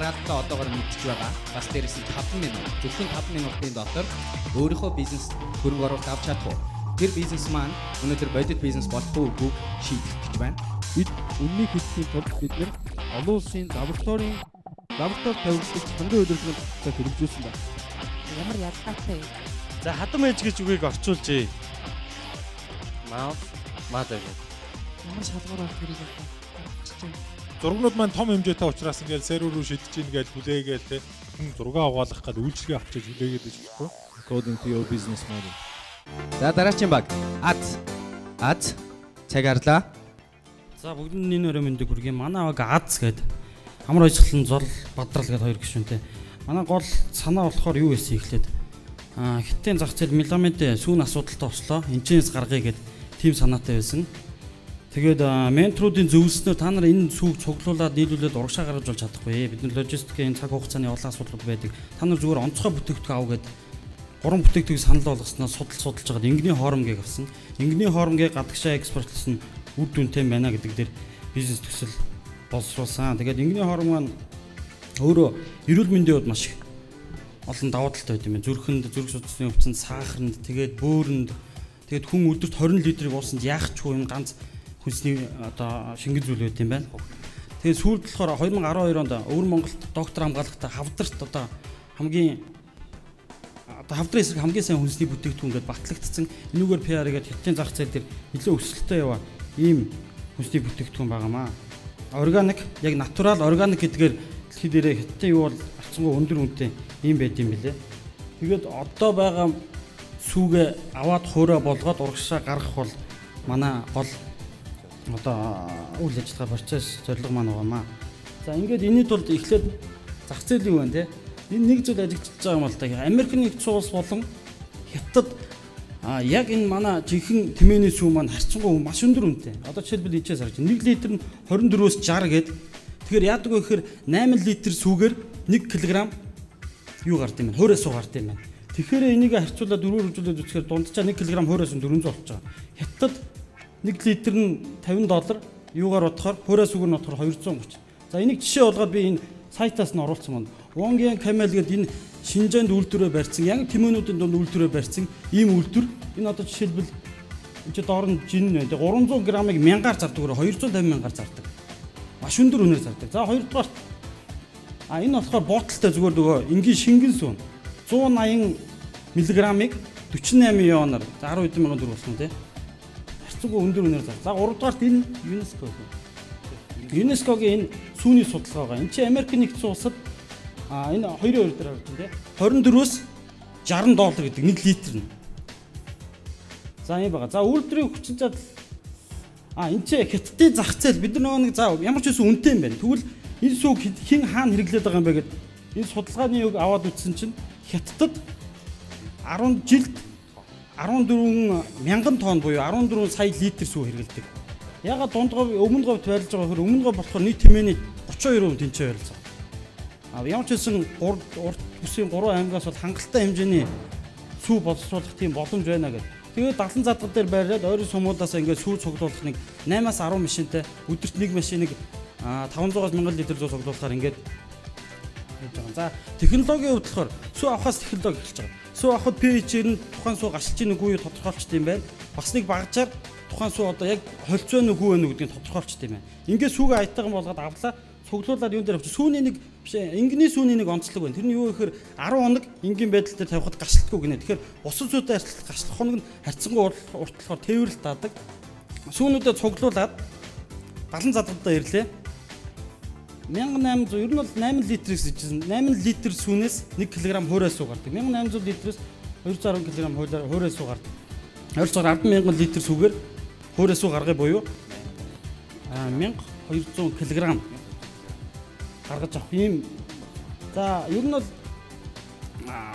дараалалаа одоогоор мэдчихэж байгаа. Бас дээрээс нь 5 минут, зөвхөн 5 минутын дотор өөрийнхөө бизнес хөрөнгө оруулалт авч чадах уу? Тэр бизнес маань өнөөдөр бодит бизнес болох уу үгүйг шийдэх гэж байна. Бид үннийг хэлэхийн тулд бид нэр олон улсын лабораторийн лаборатори тавигдах чангын удирдлагын тогтолцоог хэрэгжүүлсэн байна. Ямар ялгаатай вэ? За хадам ээж гэж үгийг орчуулжээ. Мав мадаа. Ямар шалгуур бол тэрийг одоо гаргаж байна. Зургнууд маань том хэмжээтэй учраас ингээл сервер рүү шидэж ийн гэж хүлээгээл те хүн зураг угаалгах гал үйлчилгээ авчиж хүлээгээд байж болохгүй. According to your business model. За дараагийн баг. Аз. Аз цаг харлаа. За бүгдэнд энэ өрөө мэндийг хүргэе. Манай баг Аз гээд амар баясгалан зол бадрал гээд хоёр гишүүнтэй. Манай гол санаа болохоор юу байсан ихлээд хиттийн зах зээл меламид сүүн асуудалтай ослоо. Энэчнээс гаргая гэд тийм санаатай байсан. Тэгээд менторуудын зөвлөснөөр та нар энэ сүүг цуглуулад нийлүүлээд урагшаа гаргаж болж чадахгүй. Бид нар логистикийн цаг хугацааны олон асуудлууд байдаг. Та нар зүгээр онцгой бүтээгдэхүүн ав гэд гурван бүтээгдэхүүн санал болгосноо судалж байгаад ингэний хоормгийг авсан. Ингэний хоормгийг гадагшаа экспортлсон үр дүнтэй байна гэдэг дээр бизнес төсөл боловсруулсан. Тэгээд ингэний хоорм маань өөрөө эрүүл мэндийн хувьд маш их олон давуу талтай байд юм байна. Зүрхэнд, зүрх судасны өвчнөд, сахарнд, тэгээд бөөрөнд, тэгээд хүн өдөрт 20 литрийг уусанд яах ч юм ганц хүнсний одоо шингэн зүйл байт юм байна. Тэгээд сүүлд болохоор 2012 онд Өвөр Монголд доктор хамгаалалтаа хавдарт одоо хамгийн одоо хавдрын эсрэг хамгийн сайн хүнсний бүтээгдэхүүн гэдээ батлагдсан. Энүүгээр PR гээд хятадын зах зээл дээр нэлээд өсөлттэй яваа ийм хүнсний бүтээгдэхүүн байгаамаа. Органик, яг натурал органик гэдгээр дэлхий дээрээ хятадын юу бол арцсангүй өндөр үнэтэй ийм байд юм билээ. Тэгээд одоо байгаа сүүгээ аваад хуурай болгоод урагшаа гаргах бол манай гол одоо үйл ажиллагаа процесс зорилго маань байгаамаа. За ингээд энэний тулд эхлээд зах зээл юу вэ те? Энэ нэг зүйл ажиглаж байгаа юм л да. Америк нэгдсэн улс болон Хятад яг энэ манай жинхэнэ тэмээний сүү маань харьцангуй маш өндөр үнэтэй. Одоо жишээлбэл энэ ч сарж 1 литр нь 24-өөс 60 гээд тэгэхээр яадаг вэ гэхээр 8 литр сүүгээр 1 кг юу гард юм бэ? Хуурай суу гард юм байна. Тэгэхээр энийг харьцуулаад дөрвөөр хөгжүүлээд үзэхээр дунджаа 1 кг хуурай сүү 400 болж байгаа. Хятад 1 литр нь $50 юугаар бодохоор хуурай сүүгээр нь бодохоор 230. За энийг жишээ болгоод би энэ сайтаас нь оруулсан байна. Вонгийн Camel гэдэг энэ Шинжээнд үйлдвэрээ барьсан, яг тэмээнүүдийн дунд үйлдвэрээ барьсан ийм үйлдвэр. Энэ одоо жишээлбэл энэ чи доор нь жин байна. 300 грамыг 1000-аар зардаг, 250 мянгаар зардаг. Маш өндөр үнээр зардаг. За хоёрдугаарт энэ болохоор бооталтай зүгээр нөгөө энгийн шингэн сүүн 180 мг-ыг 48 юанаар 10 мянган төгрөг болсон тий. Харьцангуй өндөр үнээр зардаг. За гуравдугаарт энэ ЮНЕСКО. ЮНЕСКО-гийн энэ сүүний судалгаа байгаа. Энэ чи Америк нэгдсэн улсад энэ 2.2 дээр харж байна тий. 24-өөс 60 доллар гэдэг 1 литр нь. За ийм байгаа. За үйлдвэрийн хүчин чадал энэ чи хятадын зах зээл бид нар нөгөө нэг за ямар ч үсэн үнэтэй юм байна. Тэгвэл энэ сүүг хэн хаана хэрэглээд байгаа юм бэ гэд энэ судалгааны юг аваад үзсэн чинь хятадд 10 жилд 14 мянган тонн буюу 14 сая литр сүү хэрэглэдэг. Ягаад дундгов өмнө говьд байрлаж байгаа хөр өмнө говь болохоор нийт тэмээний 32% тэнцээ байрлаж байгаа. Ямар ч байсан урт бүсийн 3 аймгаас бол хангалттай хэмжээний сүү боловсруулах тийм боломж байна гэдэг. Тэгээд далан задгал дээр байрлаад ойрын сумуудаас ингээд сүү цуглуулах нэг 8-аас 10 машинтай өдөрт нэг машиныг 500-аас 1000 литр зүү цуглуулахаар ингээд хийж байгаа. За технологийн хувьд болохоор сүү авахаас технологи эхэлж байгаа. Сүү авахд pH-ээр нь тухайн сүү гашилж ийн үгүй юу тодорхойлчт юм байна. Бас нэг багажаар тухайн сүү одоо яг холцоо нүггүй вэ гэдгийг тодорхойлчт юм байна. Ингээд сүүгээ аятайхан болгоод авлаа. Цуглуулад юун дээр авчих. Сүүний нэг биш энгийн сүүний нэг онцлог байна. Тэр нь юу гэхээр 10 хоног энгийн байдал дээр тавихад гашлтгүй гинэ. Тэгэхээр усан сүүтэй харьцуулахад гашлах хоног нь харьцангуй урт болохоор тээвэрлэлт таадаг. Сүүнүүдэд цуглуулад далан задгадаа ирлээ. 1800 ер нь бол 8 литрээс ижсэн. 8 литр сүүнээс 1 кг хуурай сүү гардаг. 1800 литрээс 210 кг хуурай сүү гардаг. Ойролцоогоор 10,000 литр сүүгээр хуурай сүү гаргая буюу 1200 кг гаргаж авах ийм. За ер нь бол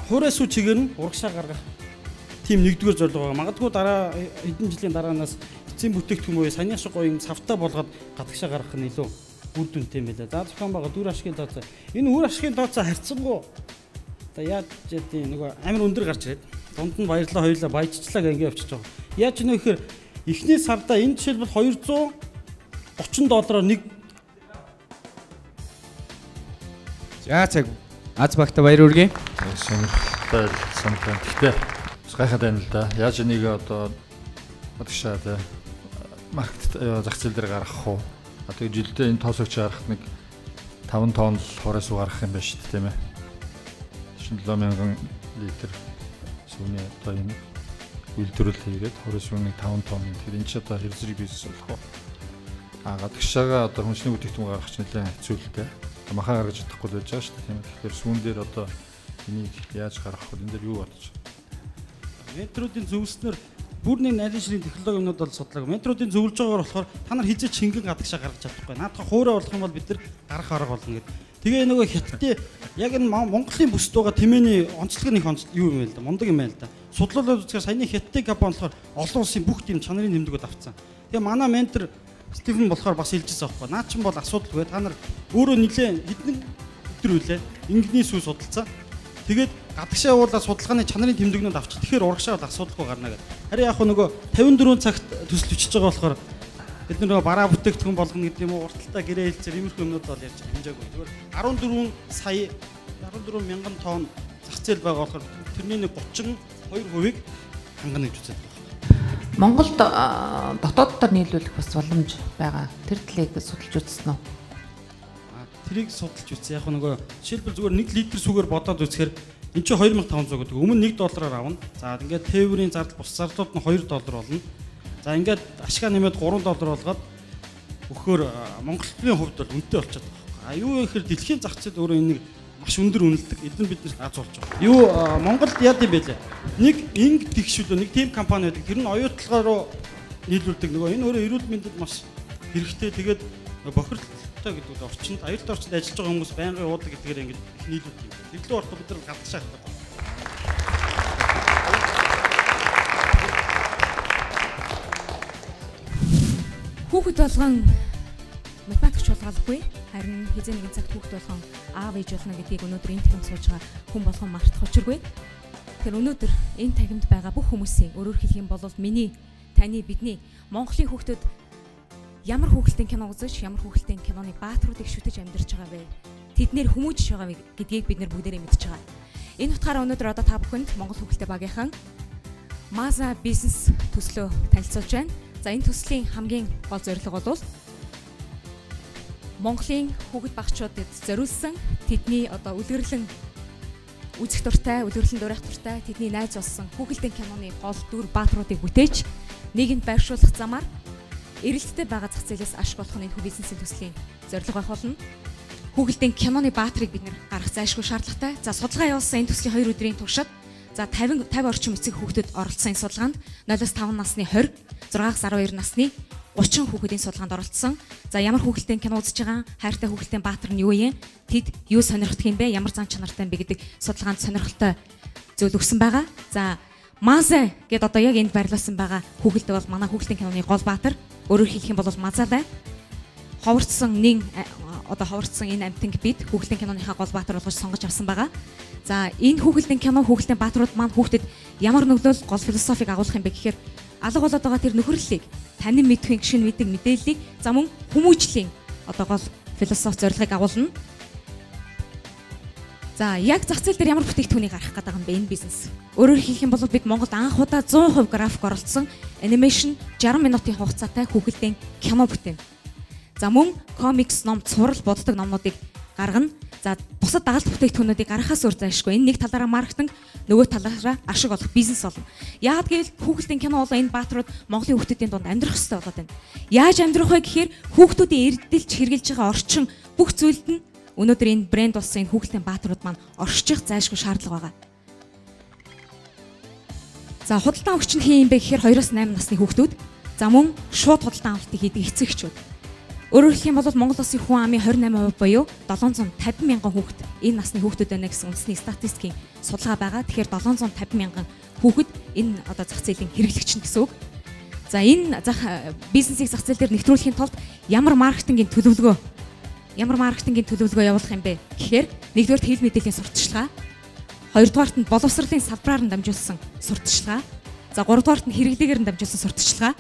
хуурай сүү чигээр нь урагшаа гаргах тийм нэгдүгээр зорилго байгаа. Магадгүй дараа хэдэн жилийн дараанаас эцсийн бүтээгдэхүүн буюу саяны шиг гоё юм савтай болгоод гадагшаа гаргах нь илүү үр дүнтэй юм байлаа. За зохион байгаа дүр ашигын тооцоо. Энэ үр ашигын тооцоо харьцангуй одоо яаж яа нөгөө амар өндөр гарч ирээд дунд нь баярлаа хоёулаа баяжчлаа гэх ингэ явчихж байгаа. Яаж нэ гэхээр эхний сарда энэ жишээлбэл 230 доллараар нэг. За цаг Аз багта баяр хүргэе. Сонирхолтой санагдана. Гэхдээ бас гайхаад байна л да. Яаж энийг одоо гадагшаа те маркет зах зээл дээр гаргах уу? А тэгээ жилдээ энэ тоосогч гаргах нэг 5 тонн л хуурай сүү гаргах юм байна шүү дээ, тийм ээ. 47,000 литр сүүний одоо энэ үйлдвэрлэл хийгээд хуурай сүүний 5 тонн. Тэгэхээр энэ ч одоо хэр зэрэг бизнес болох уу? А гадагшаага одоо хүнсний бүтээгдэхүүн гаргах чинь нэлээд хэцүү л дээ. Махаа гаргаж чадахгүй л байж байгаа шүү дээ, тийм ээ. Тэгэхээр сүүн дээр одоо энийг яаж гаргах вэ? Энэ дээр юу бодож байна? Менторуудын зөвлөснөр бүр нэг нарийн ширийн технологи юмнууд бол судлаагүй. Менторуудын зөвлөж байгаагаар болохоор та нар хизээ чингэн гадагшаа гаргаж чадахгүй. Наадах хуурай болох юм бол бид нар гарах арга болно гэдэг. Тэгээ нөгөө хятадын яг энэ Монголын бүсд байгаа тэмээний онцлог нэг онцлог юу юм бэ л да? Мундаг юм байна л да. Судлуулаад үзэхээр саяны хятадын компани болохоор олон улсын бүх тийм чанарын нэмдгүүд авцсан. Тэгээ манай ментор Стивен болохоор бас хэлжсэн аахгүй. Наа чин бол асуудалгүй. Та нар өөрөө нэлээ хэдэн өдөр үлээ ингэний сүү судалцаа. Тэгээд гадагшаа явуулаад судалгааны чанарын тэмдэгнүүд авчих. Тэгэхээр урагшаа бол асуудалгүй гарна гэдэг. Харин яг нөгөө 54 цагт төсөл бичиж байгаа болохоор бид нар нөгөө бараа бүтээгдэхүүн болгоно гэдэг юм уу, урталтай гэрээ хэлцээр иймэрхүү юмнууд бол ярьж хэмжээгүй. Зүгээр 14 сая 14 мянган тонн зах зээл байгаа болохоор тэрний нэг 32%-ийг хангана гэж үздэг. Монголд дотооддоор нийлүүлэх бас боломж байгаа. Тэр талыг судалж үзсэн үү? Тэрийг судалж үзсэн. Яг нөгөө жишээлбэл зүгээр 1 литр сүгээр бодоод үзэхээр энэ чинь 2500 гэдэг. Өмнө 1 доллараар авна. За ингээд тээврийн зардал, бус зардлууд нь 2 доллар болно. За ингээд ашгаа нэмээд 3 доллар болгоод өгөхөөр Монголын хувьд бол үнэтэй болчиход байгаа байхгүй. А юу гэхээр дэлхийн зах зээл өөрөө энийг маш өндөр үнэлдэг. Эдгээр бид нар аз болж байгаа. Юу Монголд яад юм бэ лээ? Нэг инг тэгшүүлөө нэг тийм компани байдаг. Тэр нь оюутлогоо руу нийлүүлдэг. Нөгөө энэ өөрөө эрүүл мэндэд маш хэрэгтэй. Тэгээд бохирдолтой гэдэг үү орчинд, аюултай орчинд ажиллаж байгаа хүмүүс байнгын уудаг гэдгээр ингэж их нийлүүлдэг юм. Тэглүү орохгүй бид нар гадагшаа авах гэдэг. Хүүхэд болгон математикч болгохгүй, харин хэзээ нэгэн цагт хүүхэд болгон аав ээж болно гэдгийг өнөөдөр энэ танхимд сууж байгаа хүн болгон мартах учиргүй. Тэгэхээр өнөөдөр энэ танхимд байгаа бүх хүмүүсийн өөрөөр хэлэх юм бол миний, таны, бидний Монголын хүүхдүүд ямар хүүхэлдэйн кино үзэж, ямар хүүхэлдэйн киноны баатруудыг шүтэж амьдарч байгаа вэ? Тэднэр хүмүүжж байгаа вэ гэдгийг бид нар бүгдээрээ мэдж байгаа. Энэ утгаараа өнөөдөр одоо та бүхэнд Монгол хүүхэлдэй багийнхан Маза бизнес төслөө танилцуулж байна. За энэ төслийн хамгийн гол зорилго бол Монголын хүүхэд багчуудад зориулсан тэдний одоо үлгэрлэн үзэх дуртай, үлгэрлэн дуурайх дуртай, тэдний найз болсон хүүхэлдэйн киноны гол дүр баатруудыг бүтээж нийгэмд байршуулах замаар эрэлттэй байгаа зах зээлээс ашиг олох нь энэ бизнесийн төслийн зорилго байх болно. Хүүхэлдэйн киноны баатрыг бид нэр гаргах зайлшгүй шаардлагатай. За судалгаа явуулсан энэ төслийн 2 өдрийн туршид за 50 орчим эцэг хүүхдэд оролцсон энэ судалгаанд 0-5 насны 20, 6-12 насны 30 хүүхэд энэ судалгаанд оролцсон. За ямар хүүхэлдэйн кино үзэж байгаа, хайртай хүүхэлдэйн баатар нь юу юм? Тэд юу сонирхдаг юм бэ? Ямар зан чанартай юм бэ гэдэг судалгаанд сонирхолтой зүйл өгсөн байгаа. За Маза гэд одоо яг энд байрлуулсан байгаа хүүхэлдэй бол манай хүүхэлдэйн киноны гол баатар. Өөрөөр хэлэх юм бол Мазалай. Ховорцсон нин одоо ховорцсон энэ амтанг бид хүүхэлдэйн киноныхаа гол баатар болгож сонгож авсан байгаа. За энэ хүүхэлдэйн кино хүүхэлдэйн баатрууд маань хүүхдэд ямар нөлөөл гол философиг агуулах юм бэ гэхээр алга болоод байгаа тэр нөхөрлөлийг танин мэдхийн гişин мэддэг мэдээллийг за мөн хүмүүжлийн одоо гол философи зорилгыг агуулна. За яг зах зээл дээр ямар бүтээгдэхүүнийг гаргах гэдэг юм бэ энэ бизнес? Өөрөөр хэлэх юм бол бид Монголд анх удаа 100% график оролцсон анимашн 60 минутын хугацаатай хүүхэлдэйн кино бүтээн. За мөн комикс ном, цуврал боддог номнуудыг гаргана. За бусад дагалт бүтээгдэхүүнүүдийг гаргахаас өөр зайлшгүй. Энэ нэг талаараа маркетинг, нөгөө талаараа ашиг олох бизнес болно. Яагаад гэвэл хүүхэлдэйн кино болон энэ баатрууд Монголын хүүхдүүдийн дунд амьдрах ёстой болоод байна. Яаж амьдрах вэ гэхээр хүүхдүүдийн эрдэлж хэрглэж байгаа орчин бүх зүйлд нь өнөөдөр энэ брэнд болсон энэ хүүхэлдэйн баатрууд маань оршчих зайлшгүй шаардлага байгаа. За худалдан авагч нь хин юм бэ гэхээр 2-8 насны хүүхдүүд. За мөн шууд худалдан авалтыг хийдэг эцэг эхчүүд. Өөрөөр хэлэх юм бол Монгол улсын хүн амын 28% буюу 750 мянган хүүхэд энэ насны хүүхдүүд байна гэсэн үндэсний статистикийн судалгаа байгаа. Тэгэхээр 750 мянган хүүхэд энэ одоо зах зээлийн хэрэглэгч нь гэсэн үг. За энэ зах бизнесийг зах зээл дээр нэвтрүүлэхийн тулд ямар маркетингийн төлөвлөгөө явуулах юм бэ гэхээр нэгдүгээрт хэл мэдээллийн сурталчилгаа, хоёрдугаарт нь боловсролын салбараар нь дамжуулсан сурталчилгаа, за гуравдугаарт нь хэрэглээгээр нь дамжуулсан сурталчилгаа,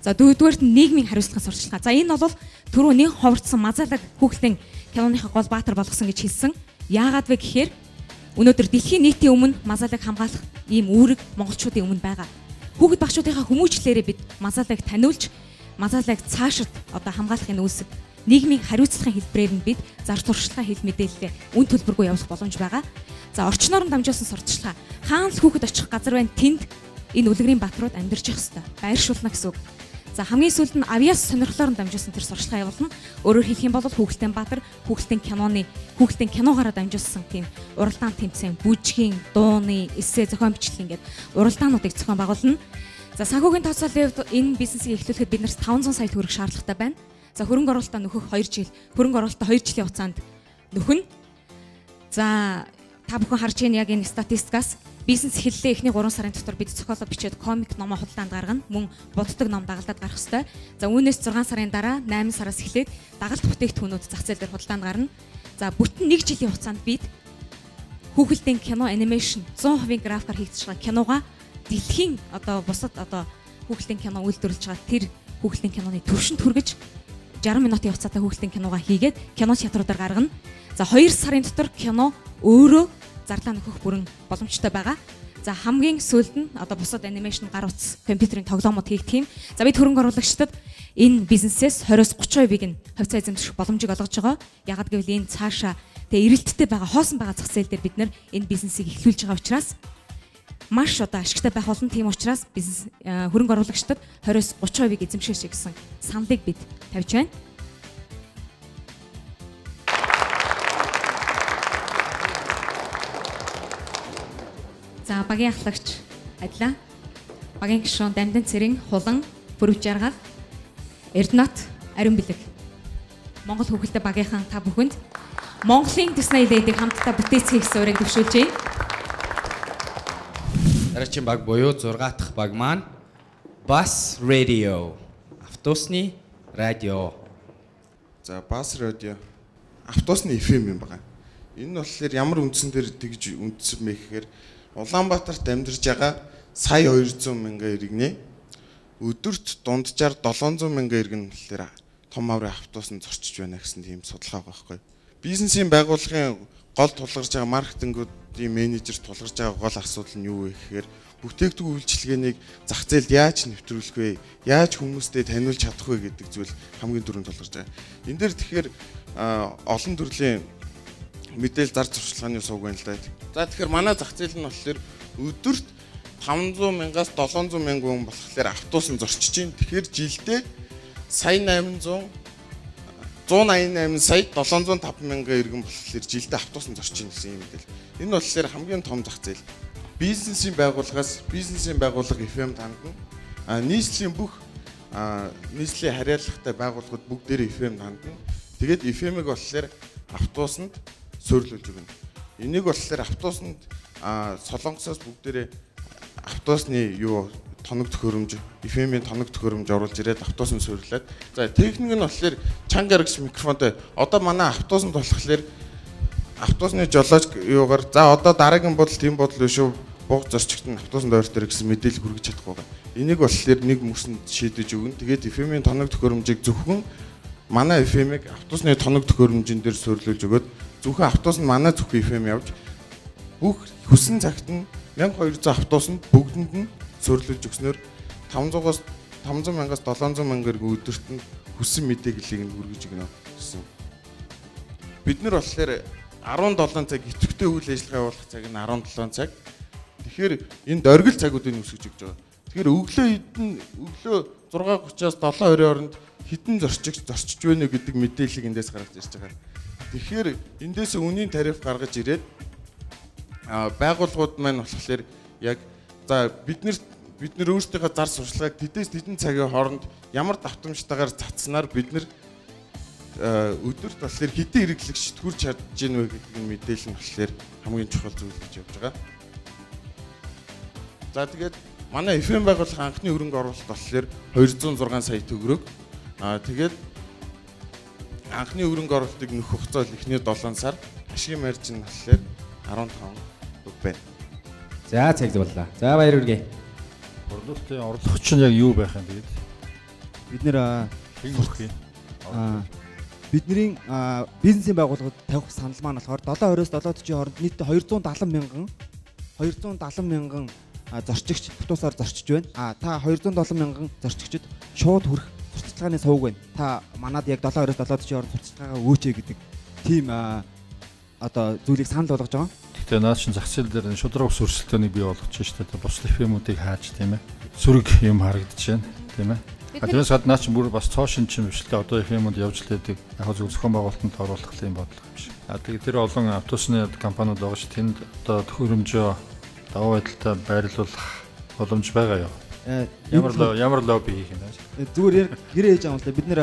за дөрөвдүгээрт нь нийгмийн хариуцлагын сурталчилгаа. За энэ бол түрүү нэг ховорцсон Мазалаг хүүхэлдэйн киноныхаа гол баатар болгосон гэж хэлсэн. Яагаад вэ гэхээр өнөөдөр дэлхийн нийтийн өмнө Мазалыг хамгаалах ийм үүрэг монголчуудын өмнө байгаа. Хүүхэд багчуудынхаа хүмүүжлээрээ бид Мазалыг таниулж, Мазалыг цаашид одоо хамгаалахын үүсэг нийгмийн хариуцлагын хэлбэрээр нь бид зар туршлагын хэл мэдээлэлээ үн төлбөргүй явуулах боломж байгаа. За орчноор нь дамжуулсан сурталчилгаа. Хаана л хүүхэд очих газар байна тэнд энэ үлгэрийн бааtruуд амьдарч явах ёстой. Байршуулна гэсэн үг. За хамгийн сүүлд нь авьяас сонирхлоор нь дамжуулсан тэр сурталчилгаа явуулна. Өөрөөр хэлэх юм бол Хүүхэлдэйн Баатар, хүүхэлдэйн киноны, хүүхэлдэйн киногоороо дамжуулсан тийм уралдаан тэмцээн, бүжгийн, дууны, эссе, зохион бичлэг ингээд уралдаануудыг зохион байгуулна. За санхүүгийн тооцооллын хувьд энэ бизнесийг эхлүүлэхэд бид нарт 500 сая төгрөг шаардлагатай байна. За хөрөнгө оруулалтаа нөхөх 2 жил, хөрөнгө оруулалтаа 2 жилийн хугацаанд нөхөн. За та бүхэн харж байгаа яг энэ статистикаас бизнес эхэллээ эхний 3 сарын дотор бид зохиолоо бичээд комик номоо худалдаанд гаргана. Мөн буддаг ном дагалдаад гарах ёстой. За үүнээс 6 сарын дараа 8 сараас эхлээд дагалт бүтээгдэхүүнүүд зах зээл дээр худалдаанд гарна. За бүтэн 1 жилийн хугацаанд бид хүүхэлдэйн кино анимашн 100% графикаар хийгдэж байгаа киногоо дэлхийн одоо бусад одоо хүүхэлдэйн кино үйлдвэрлэж байгаа тэр хүүхэлдэйн киноны төвшөнд хүргэж 60 минутын хугацаатай хүүхэлдэйн киногоо хийгээд кино театруудаар гаргана. За 2 сарын дотор кино өөрөө зарлаа нөхөх бүрэн боломжтой байгаа. За хамгийн сүүлд нь одоо бусад анимашн гар утас компьютерийн тоглоомууд хийгдэх юм. За бид хөрөнгө оруулагчдад энэ бизнесээс 20-30%-ийг нь хувьцаа эзэмших боломжийг олгож байгаа. Яагад гэвэл энэ цаашаа тэгээ эрэлттэй байгаа хоосон байгаа зах зээл дээр бид нар энэ бизнесийг эхлүүлж байгаа учраас маш одоо ашигтай байх болно. Тийм учраас бизнес хөрөнгө оруулагчдад 20-30%-ийг эзэмшээшэй гэсэн саналыг бид тавьж байна. За багийн ахлагч Адлаа, багийн гишүүн Дамдан Цэрэн, Хулан, Бүрв Жаргал, Эрдэнэт, Ариун Бэлэг. Монгол хүүхэлдэй багийнхан та бүхэнд Монголын Disney Lady-г хамтдаа бүтээцгээе гэсэн уриаг дэвшүүлж байна. Дараагийн баг буюу 6 дахь баг маань Bus Radio. Автобусны радио. За Bus Radio автобусны FM юм байна. Энэ нь болохоор ямар үндсэн дээр тэгж үндсэн бэ гэхээр Улаанбаатарт амьдарч байгаа сая 200 мянган иргэний өдөрт дунджаар 700 мянган иргэн болохоор том аврын автобусанд зорчиж байна гэсэн тийм судалгаа байгаа байхгүй. Бизнесийн байгууллагын гол тулгарч байгаа маркетингүүдийн менежер тулгарч байгаа гол асуудал нь юу вэ гэхээр бүтээгдэхүүн үйлчилгээнийг зах зээлд яаж нэвтрүүлэх вэ? Яаж хүмүүстэй таниулж чадах вэ гэдэг зүйл хамгийн түрүүнд тулгарч байгаа. Энэ дээр тэгэхээр олон төрлийн мэдээлэл зар сурталчилгааны сувг байна л да. За тэгэхээр манай зах зээл нь болохоор өдөрт 500 мянгаас 700 мянган хүн болохоор автобусанд зорчиж байна. Тэгэхээр жилдээ сая 800 188 сая 705 мянган иргэн болохоор жилдээ автобусанд зорчиж байна гэсэн юм мэдээлэл. Энэ болохоор хамгийн том зах зээл. Бизнесийн байгууллагаас бизнесийн байгууллага FM тандна. Нийслэлийн бүх нийслэлийн харьяаллагатай байгууллагууд бүгдээрээ FM тандна. Тэгээд FM-ыг болохоор автобусанд суйрлуулж өгнө. Энийг болохоор автобусанд Солонгосоос бүгдээрээ автобусны юу тоног төхөөрөмж, FM-ийн тоног төхөөрөмж оруулж ирээд автобусанд суйрлаад. За техник нь болохоор чанга гарагч микрофонтой. Одоо манай автобусанд болохоор автобусны жолооч юугаар за одоо дараагийн бодол тийм бодол биш үү? Буг зорчигт нь автобусанд ойр дээр гэсэн мэдээлэл хүргэж чадахгүй байгаа. Энийг болохоор нэг мөсөнд шийдэж өгнө. Тэгээд FM-ийн тоног төхөөрөмжийг зөвхөн манай FM-ийг автобусны тоног төхөөрөмжийн дээр суйрлуулж өгөөд зөвхөн автобус нь манай зөвхөн FM явж бүх хүссэн цагт нь 1200 автобусанд бүгдэнд нь суйрлуулж өгснөөр 500-аас 500 мянгаас 700 мянга иргэн өдөрт нь хүссэн мэдээллийг нь хүргэж өгнө гэсэн. Бид нар болохоор 17 цаг идэвхтэй үйл ажиллагаа явуулах цаг нь 17 цаг. Тэгэхээр энд оргил цагуудыг өсгөж өгч байгаа. Тэгэхээр өглөө хэдэн өглөө 6:30-аас 7:20 хооронд хэдэн зорчигч зорчиж байна гэдэг мэдээллийг эндээс гаргаж ирж байгаа. Тэгэхээр эндээс үнийн тариф гаргаж ирээд байгууллагууд маань болохоор яг за бид нар өөрсдийнхөө зар сурталчилгааг тэдээс тэдэн цагийн хооронд ямар давтамжтайгаар цацснаар бид нар өдөрт болохоор хэдэн хэрэглэгч төрж чадж гин вэ гэдэг нь мэдээлэл нь болохоор хамгийн чухал зүйл гэж явж байгаа. За тэгээд манай FM байгууллагын анхны хөрөнгө оруулалт болохоор 206 сая төгрөг. Тэгээд анхны хөрөнгө оруулалтыг нөхөх хугацаа бол эхний 7 сар, ашигын маржин нь болохоор 15% байна. За цаг боллоо. За баяр хүргэе. Орлогын орлого чинь яг юу байх юм тэгээд? Бид нэр хэн өгөх юм? Бидний бизнесийн байгууллагад тавих санал маань болохоор 7:20-оос 7:40-ийн хооронд нийтдээ 270 мянган зорчигч автобусаар зорчиж байна. А та 270 мянган зорчигчид шууд хүрэх сурталчилгааны сувг байна. Та манад яг 7:20-оос 7:40-ийн хооронд сурталчилгаагаа өгөөч гэдэг тийм одоо зүйлийг санал болгож байгаа. Гэхдээ наад чинь зах зээл дээр шударга ус өрсөлдөөнийг бий болгож шүү дээ. Бусад FM-үүдийг хааж тийм ээ. Сөрөг юм харагдаж байна тийм ээ. Тэрнээс гадна наад чинь бүр бас цоо шин чинь биш л дээ. Одоо FM-үүд явж лээдэг. Яг зөв зохион байгуулалтанд оруулах юм бодлого юм шиг. А тэгээ тэр олон автобусны компаниуд байгаа ш тэнд одоо төхөөрөмжөө давуу байдалтай байрлуулах боломж байгаа юу? Ямар лобби хийх юм бэ? Зүгээр гэрээ хийж байгаа юм л да. Бид нэр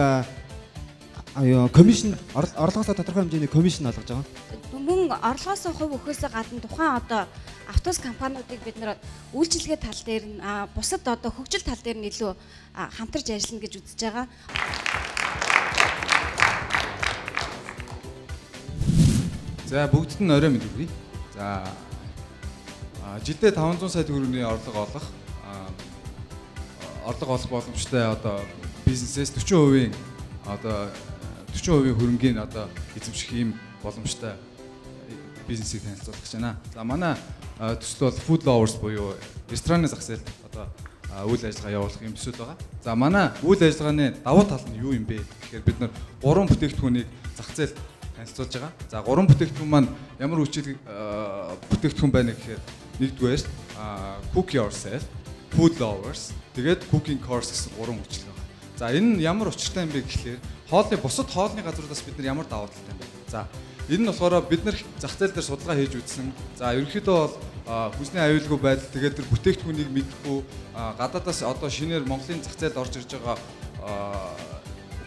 комисшн орлогоосоо тодорхой хэмжээний комисшн олгож байгаа. Мөн орлогоосоо хувь өгөхөөсөө гадна тухайн одоо автобус компаниудыг бид нэр үйлчилгээ тал дээр нь бусад одоо хөгжил тал дээр нь илүү хамтарч ажиллана гэж үзэж байгаа. За бүгдд нь орой мэнд хүргэе. За жилдээ 500 сая төгрөгийн орлого олох боломжтой одоо бизнесээс 40% одоо 40% хөрөнгийг одоо эзэмших ийм боломжтой бизнесийг танилцуулах гэж байна. За манай төсөл бол Food Lovers буюу рестораны зах зээлд одоо үйл ажиллагаа явуулах юм төсөл байгаа. За манай үйл ажиллагааны давуу тал нь юу юм бэ гэхээр бид нар 3 бүтээгдэхүүнийг зах зээлд танилцуулж байгаа. За 3 бүтээгдэхүүн маань ямар хүчил бүтээгдэхүүн байна гэхээр нэгдүгээр Cook Yourself, Food Lovers, тэгээд Cooking Course гэсэн 3 хүчил байгаа. За энэ нь ямар учиртай юм бэ гэхээр хоолны бусад хоолны газруудаас бид нар ямар давуу талтай юм бэ? За энэ нь болохоор бид нар зах зээл дээр судалгаа хийж үзсэн. За ерөнхийдөө бол хүнсний аюулгүй байдал тэгээд тэр бүтээгдэхүүнийг мэдэхгүй гадаадаас одоо шинээр Монголын зах зээлд орж ирж байгаа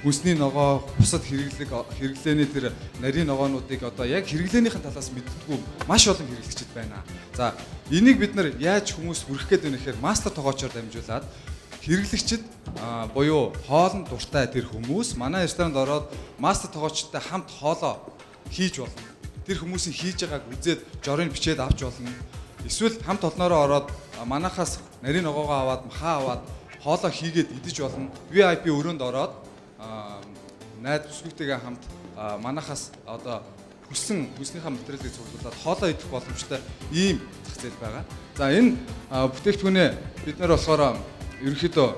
хүнсний ногоо бусад хэрэглээний тэр нарийн ногоонуудыг одоо яг хэрэглээнийхэн талаас мэддэггүй маш олон хэрэглэгчид байна. За энийг бид нар яаж хүмүүс хүргэх гээд байна гэхээр мастер тогоочоор дамжуулаад хэрэглэгчид буюу хоолнд дуртай тэр хүмүүс манай ресторанд ороод мастер тогоочтой хамт хоолоо хийж болно. Тэр хүмүүсийн хийж байгааг үзээд жорыг бичээд авч болно. Эсвэл хамт олноороо ороод манахаас нарийн ногоогоо аваад махаа аваад хоолоо хийгээд идэж болно. VIP өрөөнд ороод найз бүсгүйтэйгээ хамт манахаас одоо хүссэн хүснийхээ материалыг цуглуулад хоолоо идэх боломжтой ийм зах зээл байгаа. За энэ бүтээгдэхүүнээ бид нар болохоор ерөнхийдөө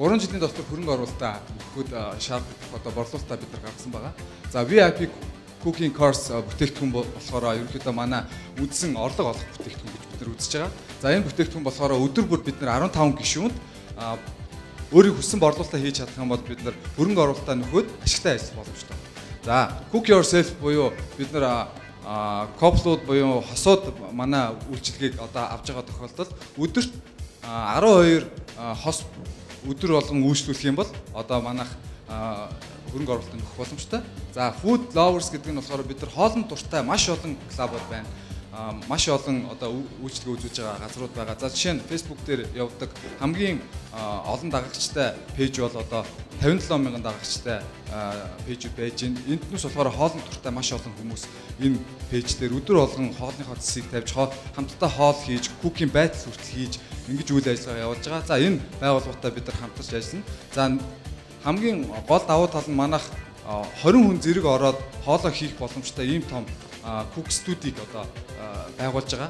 3 жилийн дотор хөрөнгө оруулалтаа өгөхөд шаардлагатай одоо борлуулалтаа бид нар гаргасан байгаа. За VIP Cooking Course бүтээгдэхүүн болохоор ерөнхийдөө манай үндсэн орлого олох бүтээгдэхүүн гэж бид нар үзэж байгаа. За энэ бүтээгдэхүүн болохоор өдөр бүр бид нар 15 гишүүнд өөрийн хүссэн борлуулалтаа хийж чадах юм бол бид нар хөрөнгө оруулалтаа нөхөд ашигтай ажиллах боломжтой. За Cook Yourself буюу бид нар коплууд буюу хосууд манай үйлчилгээг одоо авч байгаа тохиолдолд өдөрт 12 хос өдөр болгон үйлчлүүлэх юм бол одоо манайх хөрөнгө оруулалт нөхөх боломжтой. За Food Lovers гэдэг нь болохоор бид нар хоолнд дуртай маш олон клубууд байна. Маш олон одоо үйлчилгээ үзүүлж байгаа газрууд байгаа. За жишээ нь Facebook дээр явдаг хамгийн олон дагагчтай пэйж бол одоо 57 мянган дагагчтай пэйжүүд байж байна. Энднээс болохоор хоолнд дуртай маш олон хүмүүс энэ пэйж дээр өдөр болгон хоолныхоо цэсийг тавьж хамтдаа хоол хийж, кукийн байдал хүртэл хийж ингэж үйл ажиллагаа явуулж байгаа. За энэ байгууллагатай бид нар хамтарч ажиллана. За хамгийн гол давуу тал нь манайх 20 хүн зэрэг ороод хоолоо хийх боломжтой ийм том Cook Studio-г одоо байгуулж байгаа.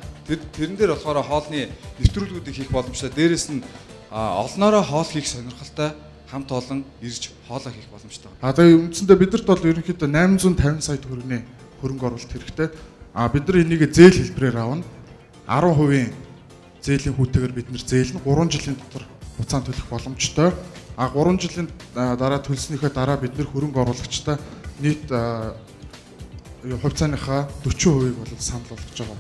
Тэрэн дээр болохоор хоолны нэвтрүүлгүүдийг хийх боломжтой. Дээрээс нь олноороо хоол хийх сонирхолтой хамт олон ирж хоолоо хийх боломжтой. А тэгээ үндсэндээ бидэрт бол ерөнхийдөө 850 сая төгрөгийн хөрөнгө оруулалт хэрэгтэй. А бид нар энийг зээл хэлбэрээр авна. 10% зээлийн хүүтэйгээр бид нар зээлнэ. 3 жилийн дотор буцаан төлөх боломжтой. А 3 жилийн дараа төлснийхөө дараа бид нар хөрөнгө оруулагчтай нийт хувьцааныхаа 40%-ийг бол санал болгож байгаа.